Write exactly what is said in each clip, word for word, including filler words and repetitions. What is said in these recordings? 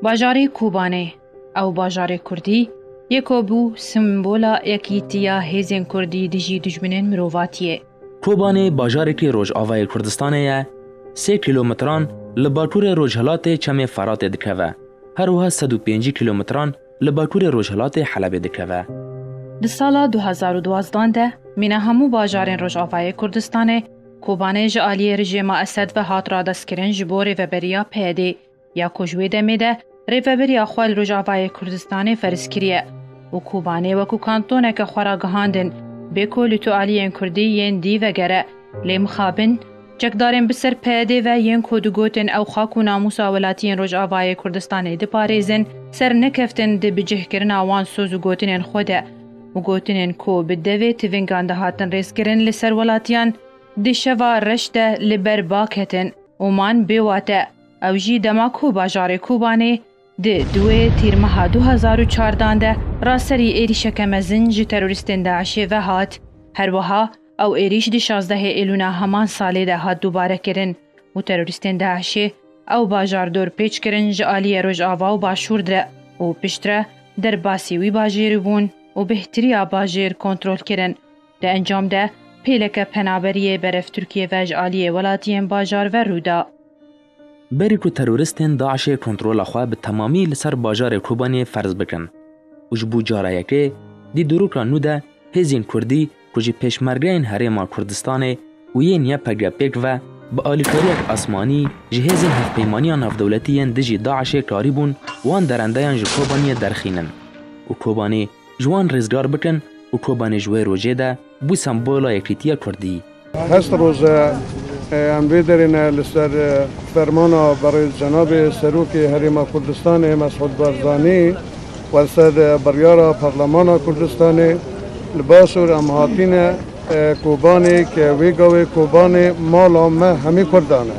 Bajarê Kobanê, ew bajarê kurdî, yê ku bû simbola yekîtiya hêzên kurdî dijî dijminên mirovatiyê. Kobanê bajarekî rojavayê Kurdistanê ye, sê kîlometran li bakurê rojhilatê Çemê Feratê dikeve, her wiha sed û pêncî kîlometran li bakurê rojhilatê Helebê dikeve. Di sala du hezar û duwazdeh de mîna hemû bajarên rojavayê Kurdistanê, Kobanê ji aliyê rejîma Esed ve hat radestkirin ji bo rêveberiya P Y D'ê, ya ku ji wê demê de rêveberiya xwe li Rojavayê Kurdistanê ferz kiriye û Kobanê wekû kantoneke xwe ragihandin, bê ku li tu aliyên kurdî yên dî vegere, lê mixabin, çekdarên bi ser P Y D'ê ve yên ku digotin ew xak û namûsa welatiyên Rojavayê Kurdistanê diparêzin, ser nekeftin di bicihkirina wan soz û gotinên xwe de û gotinên ku bi devê tivîngan dihatin rêzkirin li ser welatiyan, di şeva reş de li ber ba ketin û man bê wate. Ew jî dema ku bajarê Kobanê di duê Tîrmeha du hezar û çardan de raserî êrîşeke mezin ji terorîstên DAIŞê ve hat. Her wiha ew êrîş di şazdehê Êlûna heman salê de hat dubare kirin û terorîstên DAIŞê ew bajar dorpêç kirin ji aliyê Rojava û Başûr de û piştre derbasî wî bajêrî bûn û bêhtiriya bajêr kontrol kirin. Di encam de pêleke penaberiyê berev Tirkiyê ve ji aliyê welatiyên bajar ve rû da. Berî ku terorîstên DAIŞê kontrola xwe bi temamî li ser bajarê Kobanê ferz bikin û ji bo cara yekê di dîroka nû de hêzên kurdî ku ji pêşmergeyên Herêma Kurdistanê û yên Y P G pêk ve bi alîkariyek asmanî ji hêzên hevpeymaniya navdewletî yên dijî DAIŞê karîbûn wan derendeyan ji Kobaniyê derxînin û Kobanê ji wan rêzgar bikin û Kobanê ji wê rojê de bû sembola yekîtiya kurdî. Hest roze, e, em vê derê ne li ser, e, fermana berêz cenabê Serokê Herêma Kurdistanê Mesûd Barzanî û li ser, e, biryara Parlemana Kurdistanê li Başûr em hatîne, e, Kobanê ke wê gavê Kobanê mala me hemî Kurdan e.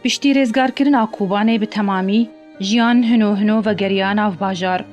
Piştî rêzgarkirina Kobanê bi temamî, jiyan hino hino vegeriya nav bajar.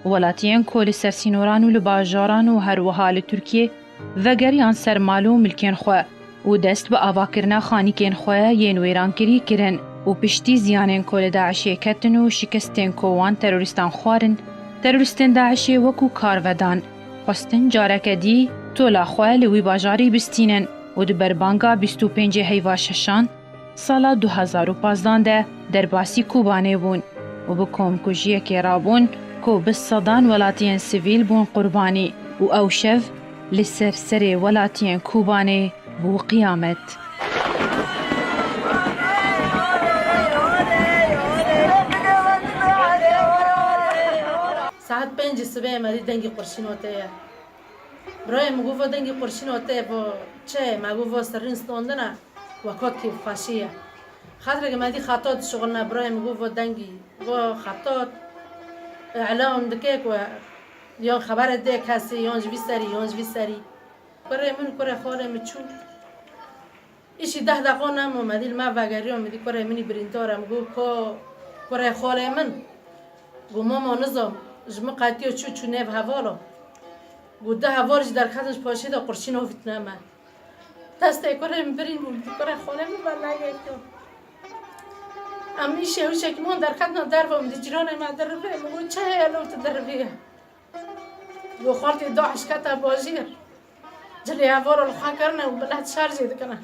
Welatiyên ku li ser sînoran û li bajaran û her wiha li Tirkiyê vegeriyan ser mal û milkên xwe û dest bi avakirina xanîkên xwe yên wêrankirî kirin û piştî ziyanên ku li DAIŞê ketin û şikestên ku wan terorîstan xwarin, terorîstên DAIŞê wekû kar vedan, xwestin careke dî tola xwe li wî bajarî bistînin û di berbanga bîst û pêncê heyva şeşan, sala du hezar û pazdan de derbasî Kobanê bûn û bi komkujiyekê rabûn ku bi sedan welatiyên sivîl bûn qurbanî û ew şev li ser serê welatiyên Kobanê bû qiyamet. Saet pêncî sibê me dî dengî qurşîno tê ye. Birayê min got, "Vo dengî qurşîno tê, vo çi ye?" Me got, "Vo serrîn standine, wekot kêfxweşî ye." Xatireke me dî xetat dişuxulne, birayê min got, "Vo dengî, vo xetat, îlan dike ku yan xebere dê kesî, yan ji vî serî, yan ji vî serî." Kurê min, kurê xalê min çû. Îşî deh deqa nemo, me dî li me vegeriya, min dî kurê min î birîndar e, min got, "Ka kurê xalê min?" Got, "Mama, nizam, ji min qetiya çû, çû nêv hevala." Got, "Du heval jî derketin ji paşê de qurşîn avîtine me." Destê kurê min birîn bû, min dî kurê xalê min velegeriya. Em îşê hûşekî min derketina derve, min dî cîranê me dirivê, min got, "Çi heye lo tu dirivî ye?" Got, "Xaltê DAIŞ kete bajêr. Cilê hevala li xwe kirine û milet şer jê dikine."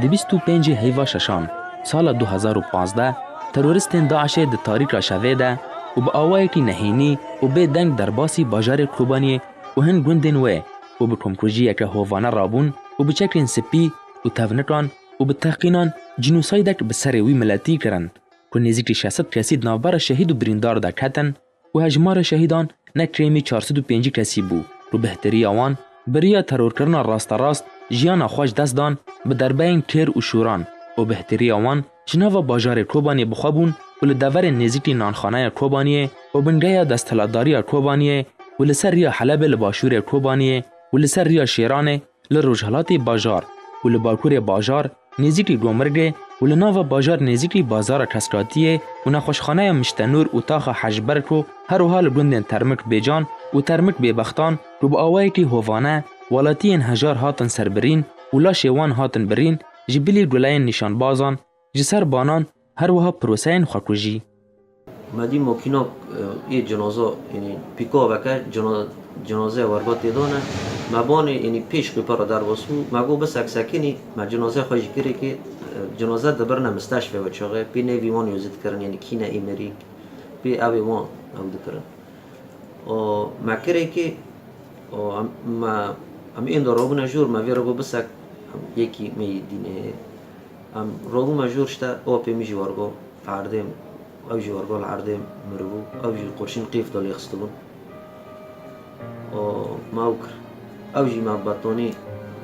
Di bîst û pêncê heyva şeşan, sala du hezar û pazdeh, terorîstên DAIŞê di tarîka şevê de û bi awayekî nehênî û bê deng derbasî bajarê Kobaniyê û hin gundên wê û bi komkujiyeke hovane rabûn û bi çekên spî û tevnikan û bi teqînan cînosaydek bi serê wî miletî kirin ku nêzîkî şeş sed kesî di navbera şehîd û birîndar de ketin û hejmara şehîdan ne kêmî çar sed û pêncî kesî bû ku bêhteriya wan bi riya terorkirina rasterast jiyana xwe ji dest dan, bi derbeyên kêr û şûran û bêhteriya wan ji nava bajarê Kobanê bi xwe bûn û li deverên nêzîkî nanxaneya Kobaniyê û bingeya desthilatdariya Kobaniyê û li ser riya Helebê li başûrê Kobaniyê û li ser riya Şêranê li rojhilatê bajar û li bakurê bajar nêzîkî Gomirgê û li nava bajar nêzîkî bazara Keskatiyê û nexweşxaneya Miştenûr û taxa Hecberk û her wiha li gundên Termik Bêcan û Termik Bêbextan ku bi awayekî hovane welatiyên hejar hatin serbirîn û laşê wan hatin birîn ji bilî guleyên nîşanbazan, ji ser banan, her wiha proseyên xwekujî. Me dî makînak, e, ê cinaza, yanî pîkaveke cina-, cinazeyê werba tê dane. Me banê, yanî pêş qîpera derbas bû. Me got, "Bisek sekinî, me cinazeyê xwe jî kirê ke, e, cinaze dibirine misteşfê wê çaxê. Pê nêvî wan yozî dikirin, yanî kî ne ê mirî. Pê ew ê wan ew dikirin." O me kirê ke, o em, me, em ênda rabûne jor, me vê re got, "Bisek, em yekî me yî dînê." Em rabûme jor, işte, apê min jî wergo li erdê, ew jî wergo li erdê miribû, ew jî qurşîn qîf de lê xistibûn. O me ew kir. Ew jî me betonî,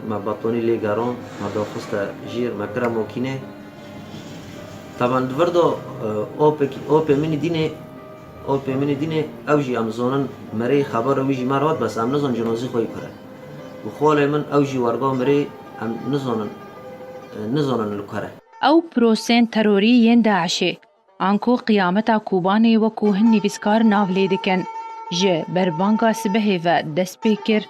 me betonî lê geran, me daxiste jêr, me kire makînê. Taban di vir de, e, apê, apê min î dînê, apê min î dînê, ew jî em zonin, merê xebera wî jî me re hat, bes em nizon cinazî xwe yî kure. Û xalê min ew jî werga mirê, em nizonin, e, nizonin li kure. Ew prosên terorî yên DAIŞê, anku qiyameta Kobanê wekû hin nivîskar nav lê dikin, ji berbanga sibehê ve dest pê kir,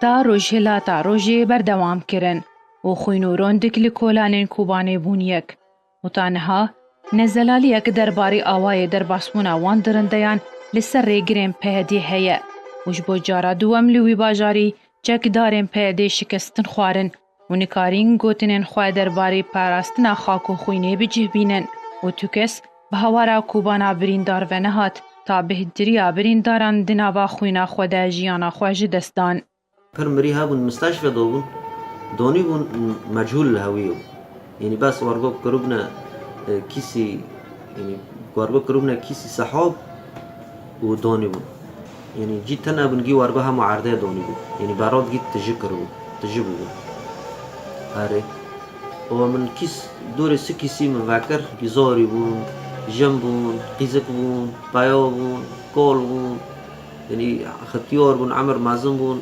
ta rojhilata rojê berdewam kirin û xwîn û rondik li kolanên Kobanê bûn yek. Û ta niha ne zelaliyek derbarê awayê derbasbûna wan dirindeyan li ser rêgirên PYDê heye û ji bo cara duwem li wî bajarî çekdarên PYDê şikestin xwarin û nikarîn gotinên xwe derbarê parastina xak û xwînê bi cih bînin û tu kes bi hawara Kobana birîndar venehat, ta bêhtiriya birîndaran di nava xwîna xwe de jiyana xwe ji dest dan. Pir mirî hebûn, misteşfe de bûn, donî bûn, mechûl li hewiyê bû. Yanî bes wergo kiribûne, e, kîsî, yanî wergo kiribûne kîsî sehab û donî bûn. Yanî cî tune bûn, gî wergo hema erdê donî bû. Yanî berod gî tiji kiribû, tiji bûbûn. Erê. O min kîs, dorê si kîsî min vekir, gî zarî bûn, jin bûn, qîzik bûn, peya bûn, kol bûn. Yanî xitiyar bûn, emir mezin bûn.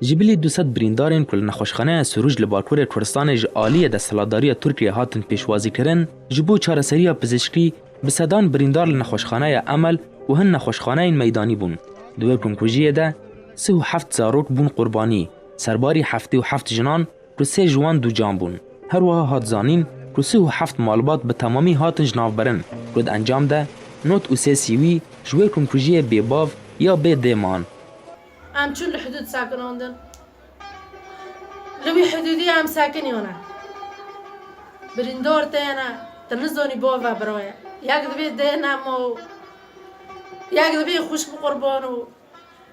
Ji bilî du sed birîndarên ku li nexweşxaneya Sirûc li Bakurê Kurdistanê ji aliyê desthilatdariya Tirkiyê hatin pêşwazîkirin, ji bo çareseriya pizîşkî bi sedan birîndar li nexweşxaneya Emel û hin nexweşxaneyên meydanî bûn. Di wê komkujiyê de sih û heft zarok bûn qurbanî, serbarî heftê û heft jinan ku sê ji wan ducan bûn. Her wiha hat zanîn ku sih û heft malbat bi temamî hatin ji nav birin, ku di encam de nod û sê sivîl ji wê komkujiyê bêbav ya bê dê man. Em çûn li hidûd sekinandin. Li wî hidûdî em sekiniyane. Birîndar têne, tu nizanî bav e, bira ye. Yek dibê dê nema û yek dibê xwişk bi qurban û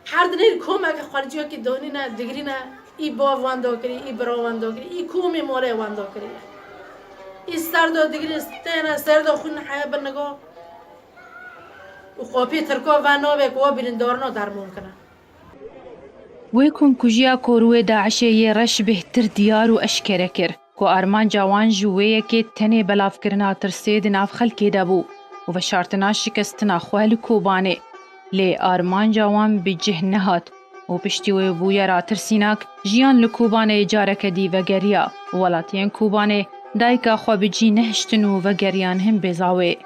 her dinê komeke xerciyekî donîne, digrîne, î bav wenda kirî, î bira wenda kirî, î komê malê wenda kirî. Î ser de digrî têne, ser de xwîn heye bi niga û xapê Tirka ve nabê ku wa birîndarina derman kine. Wê komkujiya korûyê DAIŞê yê reş bêhtir diyar û eşkere kir ku armanca wan ji wê yekê tenê belavkirina tirsê di nav xelkê de bû û veşartina şikestina xwe li Kobanê. Lê armanca wan bi cih nehat û piştî wê bûyera tirsînak, jiyan li Kobanê careke dî vegeriya û welatiyên Kobanê dayika xwe bi cî nehiştin û vegeriyan hin Bêzawê.